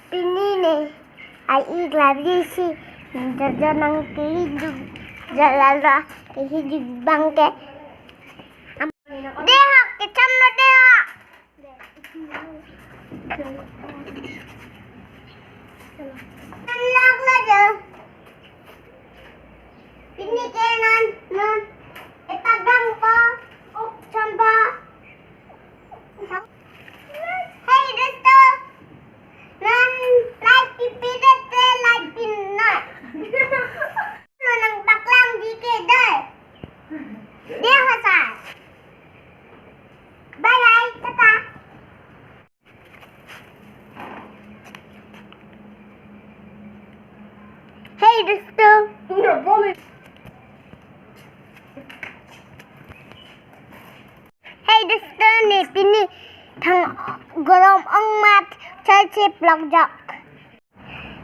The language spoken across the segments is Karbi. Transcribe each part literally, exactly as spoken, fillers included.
Pini ne, ai ik labri si, jojo nang kili juk, jalala, kisi juk bang ke. Dehok, kecam lo dehok. Lak lo jo. Pini ke non, non. Epak bang po, ok cham po. Hey, dosto. Non like pipi dete, like pin non. Non nang paklang di ke dei. Dia hasa. Bye bye, tata. Hey, dosto. Hey, dosto, ne pini thang gorom ong mat choi chip lok jok.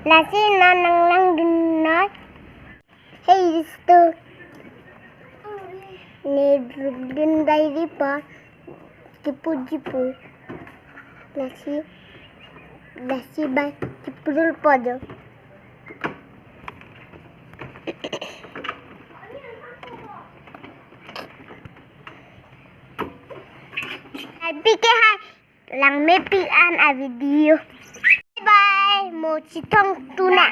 Lasi non nang langdun noi. Hey, dosto. Ne drupdun diary pa kipu jipu. Lasi, lasi bai kipudul po jo. Hai, pike hai. Langmepik an a video. Bye bye. Mo chethong tuna.